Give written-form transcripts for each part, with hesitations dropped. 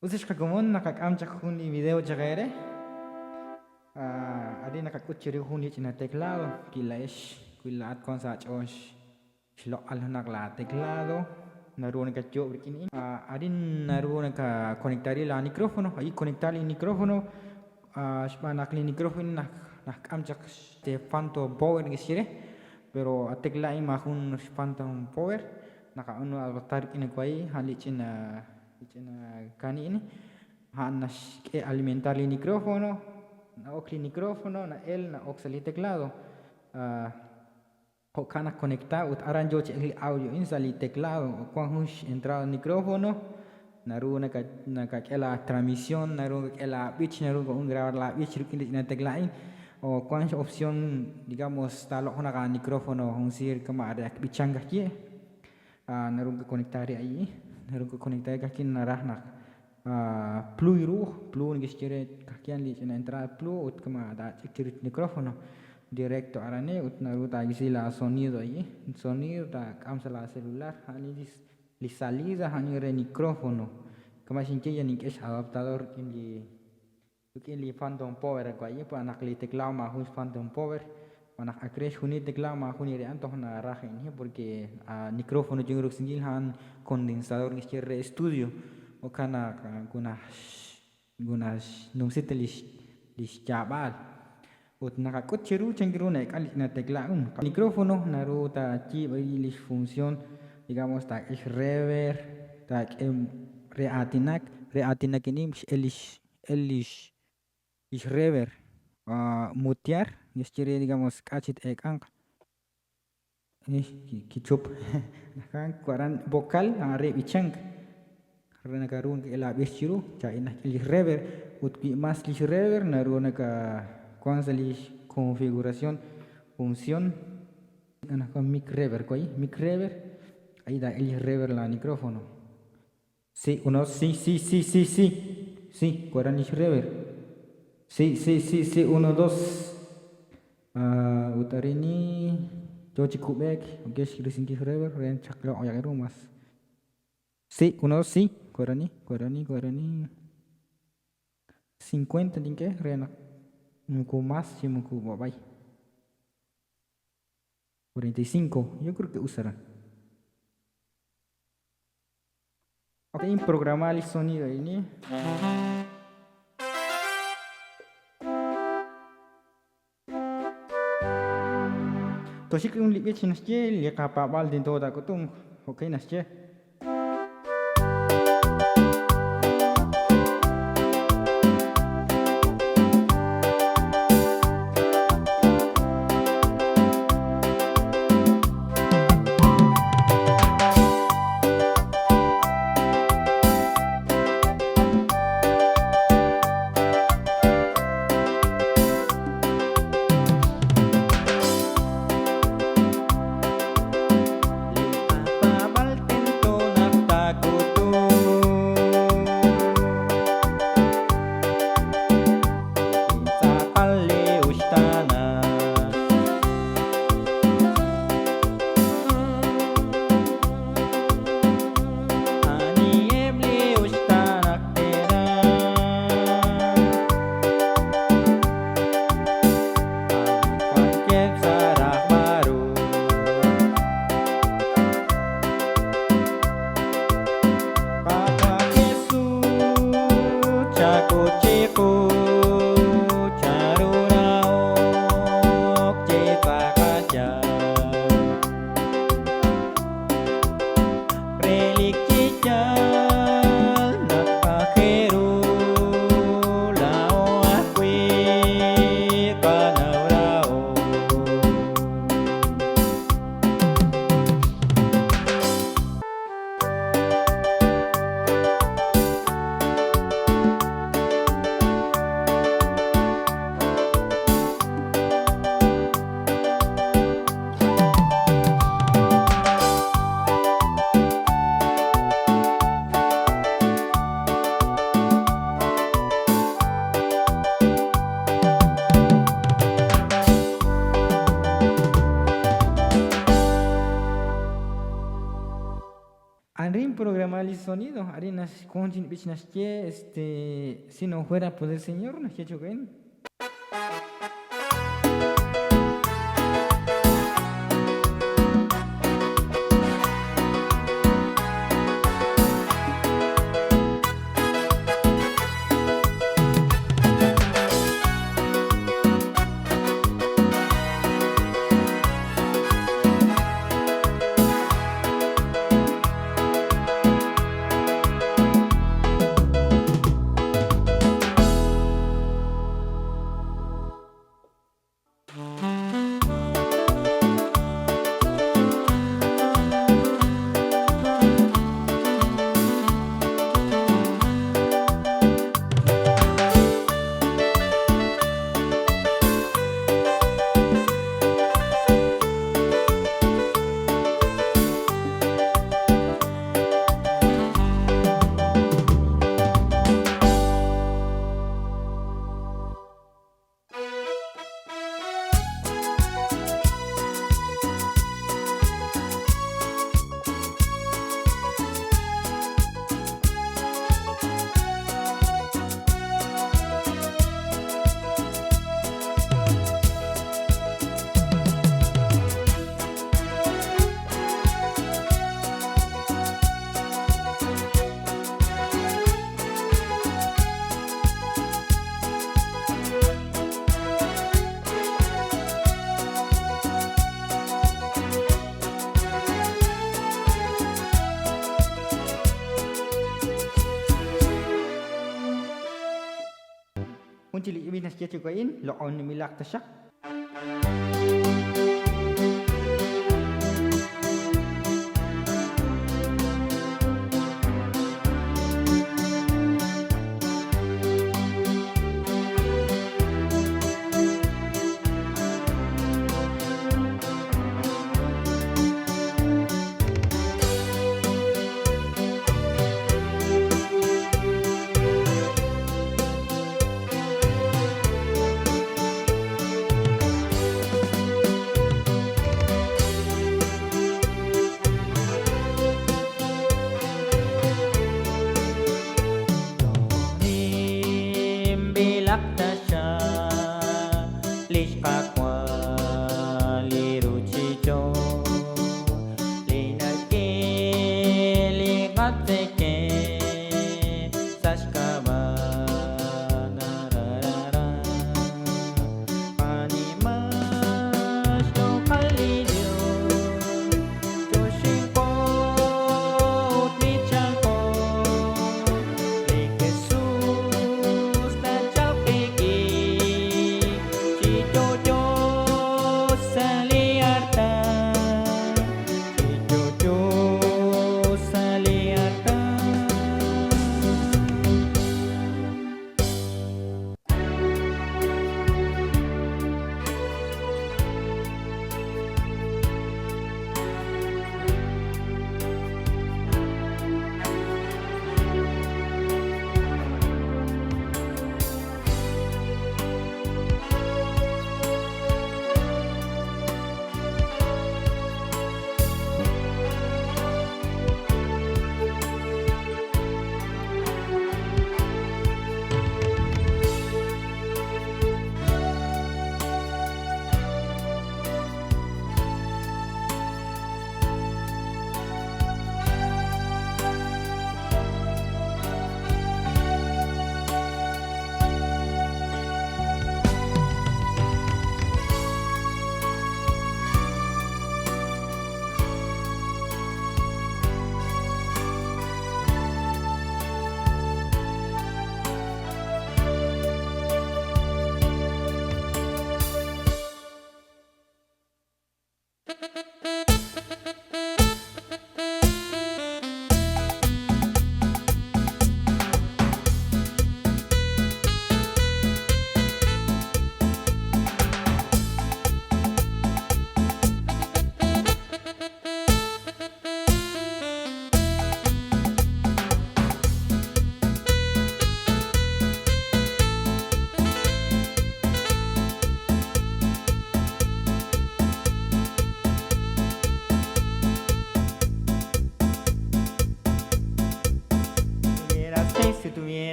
Us ex qakomon, naqak'am chaq jun li video chaq eere. Arin naqak'ut cheru jun li ch'ina teclado. Wi laa'ex, wi laa'at wan sa' aach'ool xloq'al junaq laa teclado, naru nakatyo'ob' rik'in a'in. Arin naru nakakonektari laa micrófono. Ayi conectar li micrófono xb'aan naq li micrófono najk'am chaq Phantom Power neke'xye re, pero a tecla a'in maajun Phantom Power. Naqab'aanu adaptar rik'in li a'an li ch'ina li ch'ina kani'ni a'an naxk'e alimentar li micrófono, na'ok li micrófono, na'el, na'ok sa' li teclado. Jo'kan naq conectar ut aran yoo chi elk li audio a'in sa' li teclado. Wan jun x'entrada micrófono, naru nakak'e la transmisión, naru nakak'e la b'ich, naru nakab'an grabar la b'ich rik'in li ch'ina tecla a'in. O wan x'opción, digamos, taaloq' junaq aamicrófono jun siir kama' re ak b'ichank ajwi'. Naru nakakonectar rib' ayi', naru nakakonectar rib' ka'ajwi' naraj naq pluy ru, plu neke'xye re ka'ajwi' li ch'ina entrada plu ut kama' taach'ik chiru micrófono directo arani ut naru taawisi la sonido ayi', sonido taak'am sa' la celular a'an li salida a'an re micrófono kama' xinye ya nink'e x'adaptador rik'in li Rik'in li Phantom Power ayi' xb'aan naq li teclado maajun xPhantom Power, xb'aan naq ak re xjunil teclado maajun li re'an toj naraj a'in porque a micrófono yun roksinkil a'an condensador neke'xye re estudio, jo'kan naq naxnumsi ta lix yaab'aal. Ut naqak'ut cheru chan ru na'eek'an li ch'ina tecla a'in. Micrófono naru taayiib' ayi' lix función, digamos taak'e xreverb, taak'e re aatinak, re aatinak a'in x'el lix el lix lix rever mutear naxye re digamos k'a' chi t-eek'anq kichup aran vocal a'an re b'ichank re nakaru nakak'e la b'ich chiru chaab'il najk'e lix rever ut wi mas lix rever naru naka wan sa' lix configuración función anaqwan mic rever mic rever ahí taak'e lix rever la micrófono. Sí, uno, sí, sí, sí, sí, sí. Sí, waran lix rever. Sí, sí, sí, sí, uno, dos. Ut arini yoo chi kub'eek, ok xrisinkil rever re chaqlo oyaq ru mas. Sí, uno, dos, sí. Guarani, guarani, guarani. 50 nink'e re naq moko mas chi moko b'ab'ay. 45, yo creo que usará. Ok, programar el sonido ini. Toxik un li b'ich naxye li qapaab'aal tento taak'utunq. Ok, naxye. Li qapaab'al tento naq taak'utunq. Rik'in tz'aqal li uxtaanal. Aniheb' li uxtaanaq teeraj? Ani wankeb' sa' rajb'al ru? Qaawa' Jesus, chak'ut chiqu chanru na'ok chi tz'aqal yaal. Relik chi yaal naq aajel ru laa'o ajwi' qanaw rahok. chaab'il sonido. Arin naxwan jun b'ich naxye este Si no fuera por el Señor naxye chi jo'ka'in. Jun chik li b'ich naxye chi jo'ka'in, Loq'oninb'ilaq taxaq. Loq'oninb'ilaq taxaq lix Qaawa' li ruchich'och', li naxk'e li qatzekemq sa' xk'ab'a' nararara. Qanimaq xloq'al li Dios, choxinqo ut b'ichanqo, li Jesus nachalk qik'in chi yo'yo sa' li artal, chi yo'yo sa' li artal.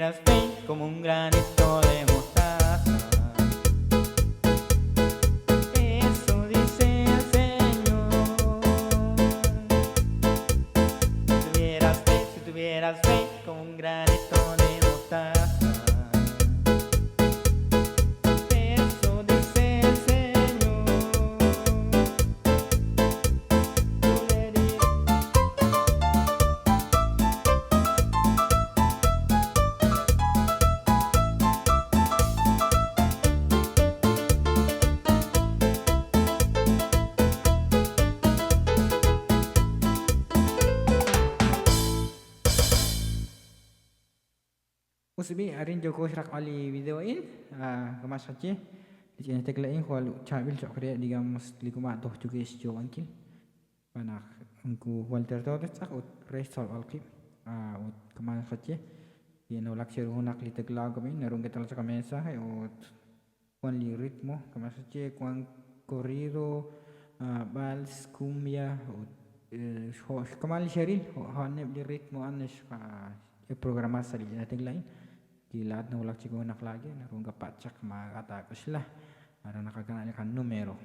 tuvieras fe como un granito de mostaza. Eso dice el Señor. Si tuvieras fe, si tuvieras fe como un granito de mostaza. Eso dice el Señor. Tú le dirás. Us b'i' arin yooko xraqb'al li video a'in, kama' xqaye, li ch'ina tecla a'in jwal chaab'il cho'q reheb' digamos li kama' toj yookeb' xyoob'ankil, xb'aan naq moko jwal terto ta xtz'aq ut re xtzolb'al qib' ut kama' xqaye, wi nawulak cheru junaq li teclado kama'in naru neketaqla chaq amensaje ut wan li ritmo kama' xqaye wan corrido, vals, cumbia ut jo' kama' li xeril jo' a'aneb' li ritmo a'an xqa programar sa' li ch'ina tecla a'in, wi laa'at nawulak chawu junaq laawe naru nakapatz' chaq maak'a' taak'oxla, aran naqakanab' li qanumero.